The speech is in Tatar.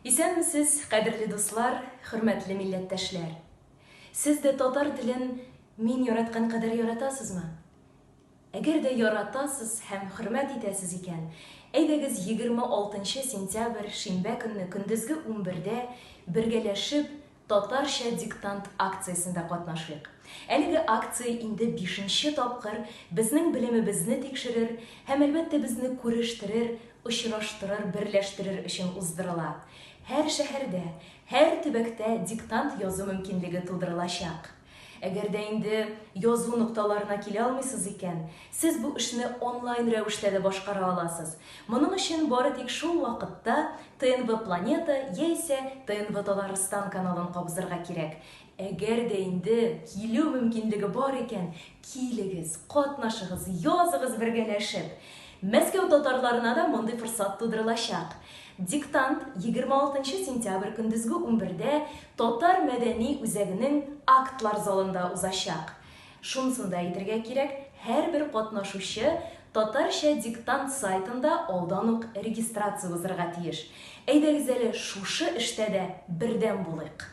Исәнмесез, кадерле дуслар, хөрмәтле милләттәшләр! Сез дә татар телен мин яраткан кадәр яратасызмы? Әгәр дә яратасыз һәм хөрмәт итәсез икән, әйдәгез 26 сентябрь шимбә көнне көндезге унбердә бергәләшеп Татарча диктант акциясендә катнашыйк. Әлеге акция инде бишенче тапкыр безнең белемебезне тикшерер һәм, әлбәттә, безне күрештерер, очраштырыр, берләштерер өчен уздырыла. Һәр шәһәрдә, һәр төбәктә диктант язу мөмкинлеге тудырылачак. Әгәр дә инде язу нокталарына килә алмыйсыз икән, сез бу эшне онлайн рәвештә дә башкара аласыз. Моның өчен бары тик шул вакытта ТНВ Планета яисә ТНВ Татарстан каналын кабызырга кирәк. Әгәр дә инде килү мөмкинлеге бар икән, килегез, катнашыгыз, языгыз бергәләшеп! Мәскәү татарларына да мондый форсат тудырылачак. Диктант 26 сентябрь көндезге унбердә Татар мәдәни үзәгенең актлар залында узачак. Шунысын да әйтергә кирәк, һәрбер катнашучы Татарча диктант сайтында алдан ук регистрация узырга тиеш. Әйдәгез әле шушы эштә дә бердәм булыйк!